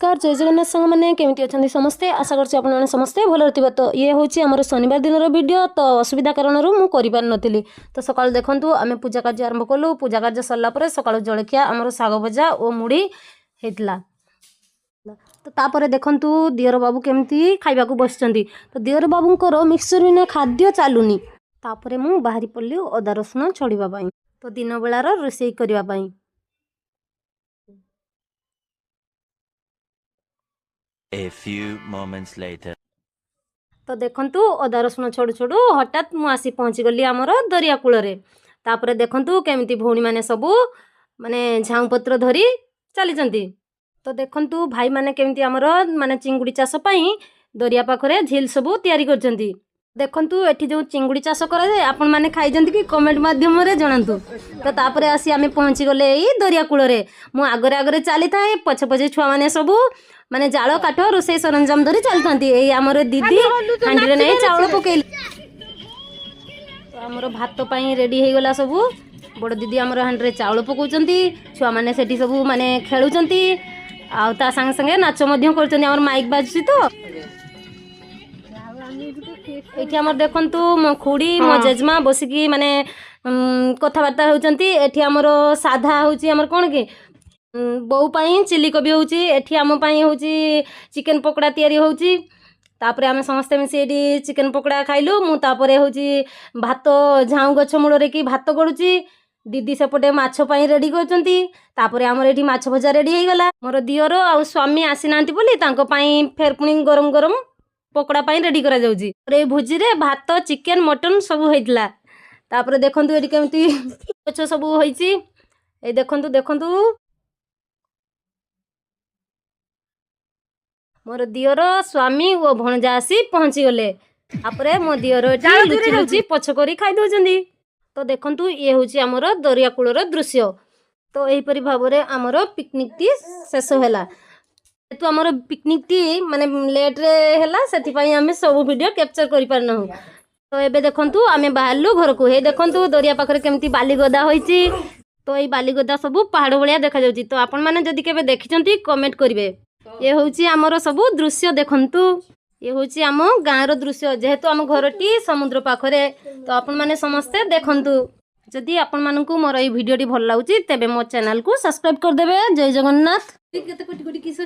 ନମସ୍କାର, ଜୟ ଜଗନ୍ନାଥ ସାଙ୍ଗମାନେ। କେମିତି ଅଛନ୍ତି ସମସ୍ତେ? ଆଶା କରୁଛି ଆପଣମାନେ ସମସ୍ତେ ଭଲରେ ଥିବେ। ତ ଇଏ ହେଉଛି ଆମର ଶନିବାର ଦିନର ଭିଡ଼ିଓ। ତ ଅସୁବିଧା କାରଣରୁ ମୁଁ କରିପାରିନଥିଲି। ତ ସକାଳୁ ଦେଖନ୍ତୁ, ଆମେ ପୂଜା କାର୍ଯ୍ୟ ଆରମ୍ଭ କଲୁ। ପୂଜା କାର୍ଯ୍ୟ ସରିଲା ପରେ ସକାଳୁ ଜଳଖିଆ ଆମର ଶାଗ ଭଜା ଓ ମୁଢ଼ି ହେଇଥିଲା। ତ ତାପରେ ଦେଖନ୍ତୁ, ଦିଅର ବାବୁ କେମିତି ଖାଇବାକୁ ବସିଛନ୍ତି। ତ ଦିଅର ବାବୁଙ୍କର ମିକ୍ସଚର ବିନା ଖାଦ୍ୟ ଚାଲୁନି। ତାପରେ ମୁଁ ବାହାରି ପଡ଼ିଲି ଅଦା ରସୁଣ ଛଡ଼ିବା ପାଇଁ, ତ ଦିନ ବେଳାର ରୋଷେଇ କରିବା ପାଇଁ। A few moments later. ତ ଦେଖନ୍ତୁ, ଅଦା ରସୁଣ ଛଡ଼ୁ ଛଡ଼ୁ ହଠାତ୍ ମୁଁ ଆସି ପହଞ୍ଚିଗଲି ଆମର ଦରିଆ କୂଳରେ। ତାପରେ ଦେଖନ୍ତୁ, କେମିତି ଭଉଣୀମାନେ ସବୁ ମାନେ ଝାଉଁ ପତ୍ର ଧରି ଚାଲିଛନ୍ତି। ତ ଦେଖନ୍ତୁ, ଭାଇମାନେ କେମିତି ଆମର ମାନେ ଚିଙ୍ଗୁଡ଼ି ଚାଷ ପାଇଁ ଦରିଆ ପାଖରେ ଝିଲ୍ ସବୁ ତିଆରି କରିଛନ୍ତି। ଦେଖନ୍ତୁ, ଏଠି ଯେଉଁ ଚିଙ୍ଗୁଡ଼ି ଚାଷ କରାଯାଏ, ଆପଣମାନେ ଖାଇଛନ୍ତି କି? କମେଣ୍ଟ ମାଧ୍ୟମରେ ଜଣାନ୍ତୁ। ତ ତାପରେ ଆସି ଆମେ ପହଞ୍ଚିଗଲେ ଏଇ ଦରିଆ କୂଳରେ। ମୁଁ ଆଗରେ ଆଗରେ ଚାଲିଥାଏ, ପଛେ ପଛେ ଛୁଆମାନେ ସବୁ ମାନେ ଜାଳ କାଠ ରୋଷେଇ ସରଞ୍ଜାମ ଧରି ଚାଲିଥାନ୍ତି। ଏଇ ଆମର ଦିଦି ହାଣ୍ଡିରେ ନେଇ ଚାଉଳ ପକେଇଲେ। ତ ଆମର ଭାତ ପାଇଁ ରେଡ଼ି ହେଇଗଲା ସବୁ। ବଡ଼ ଦିଦି ଆମର ହାଣ୍ଡିରେ ଚାଉଳ ପକାଉଛନ୍ତି, ଛୁଆମାନେ ସେଠି ସବୁ ମାନେ ଖେଳୁଛନ୍ତି ଆଉ ତା ସାଙ୍ଗେ ସାଙ୍ଗେ ନାଚ ମଧ୍ୟ କରୁଛନ୍ତି। ଆମର ମାଇକ୍ ବାଜୁଛି। ତ ଏଇଠି ଆମର ଦେଖନ୍ତୁ, ମୋ ଖୁଡ଼ି, ମୋ ଜେଜେମା ବସିକି ମାନେ କଥାବାର୍ତ୍ତା ହେଉଛନ୍ତି। ଏଠି ଆମର ସାଧା ହେଉଛି, ଆମର କ'ଣ କି ବୋଉ ପାଇଁ ଚିଲି କୋବି ହେଉଛି, ଏଠି ଆମ ପାଇଁ ହେଉଛି ଚିକେନ୍ ପକୋଡ଼ା ତିଆରି ହେଉଛି। ତାପରେ ଆମେ ସମସ୍ତେ ମିଶି ଏଇଠି ଚିକେନ୍ ପକୋଡ଼ା ଖାଇଲୁ। ମୁଁ ତାପରେ ହେଉଛି ଭାତ ଝାଉଁ ଗଛ ମୂଳରେ କି ଭାତ ଗଡ଼ୁଛି, ଦିଦି ସେପଟେ ମାଛ ପାଇଁ ରେଡ଼ି କରୁଛନ୍ତି। ତାପରେ ଆମର ଏଇଠି ମାଛ ଭଜା ରେଡ଼ି ହେଇଗଲା। ମୋର ଦିଅର ଆଉ ସ୍ୱାମୀ ଆସିନାହାନ୍ତି ବୋଲି ତାଙ୍କ ପାଇଁ ଫେର ପୁଣି ଗରମ ଗରମ ପକୋଡ଼ା ପାଇଁ ରେଡ଼ି କରାଯାଉଛି। ଏଇ ଭୋଜିରେ ଭାତ, ଚିକେନ୍, ମଟନ୍ ସବୁ ହେଇଥିଲା। ତାପରେ ଦେଖନ୍ତୁ, ଏଠି କେମିତି ଗଛ ସବୁ ହେଇଛି। ଏଇ ଦେଖନ୍ତୁ, ଦେଖନ୍ତୁ, ମୋର ଦିଅର, ସ୍ୱାମୀ ଓ ଭଣଜା ଆସି ପହଞ୍ଚିଗଲେ। ତାପରେ ମୋ ଦିଅର ଏଠି ଲୁଚି ଲୁଚି ପଛ କରି ଖାଇ ଦଉଛନ୍ତି। ତ ଦେଖନ୍ତୁ, ଇଏ ହେଉଛି ଆମର ଦରିଆ କୂଳର ଦୃଶ୍ୟ। ତ ଏହିପରି ଭାବରେ ଆମର ପିକନିକଟି ଶେଷ ହେଲା। ଯେହେତୁ ଆମର ପିକନିକଟି ମାନେ ଲେଟ୍ରେ ହେଲା, ସେଥିପାଇଁ ଆମେ ସବୁ ଭିଡ଼ିଓ କ୍ୟାପଚର କରିପାରିନାହୁଁ। ତ ଏବେ ଦେଖନ୍ତୁ, ଆମେ ବାହାରିଲୁ ଘରକୁ। ହେଇ ଦେଖନ୍ତୁ, ଦରିଆ ପାଖରେ କେମିତି ବାଲି ଗଦା ହୋଇଛି। ତ ଏଇ ବାଲିଗଦା ସବୁ ପାହାଡ଼ ଭଳିଆ ଦେଖାଯାଉଛି। ତ ଆପଣମାନେ ଯଦି କେବେ ଦେଖିଛନ୍ତି, କମେଣ୍ଟ କରିବେ। ଏ ହେଉଛି ଆମର ସବୁ ଦୃଶ୍ୟ। ଦେଖନ୍ତୁ, ଏ ହେଉଛି ଆମ ଗାଁର ଦୃଶ୍ୟ, ଯେହେତୁ ଆମ ଘରଟି ସମୁଦ୍ର ପାଖରେ। ତ ଆପଣମାନେ ସମସ୍ତେ ଦେଖନ୍ତୁ। ଯଦି ଆପଣମାନଙ୍କୁ ମୋର ଏଇ ଭିଡ଼ିଓଟି ଭଲ ଲାଗୁଛି, ତେବେ ମୋ ଚ୍ୟାନେଲକୁ ସବସ୍କ୍ରାଇବ୍ କରିଦେବେ। ଜୟ ଜଗନ୍ନାଥ। କେତେ କୋଟି କୋଟି କିସ।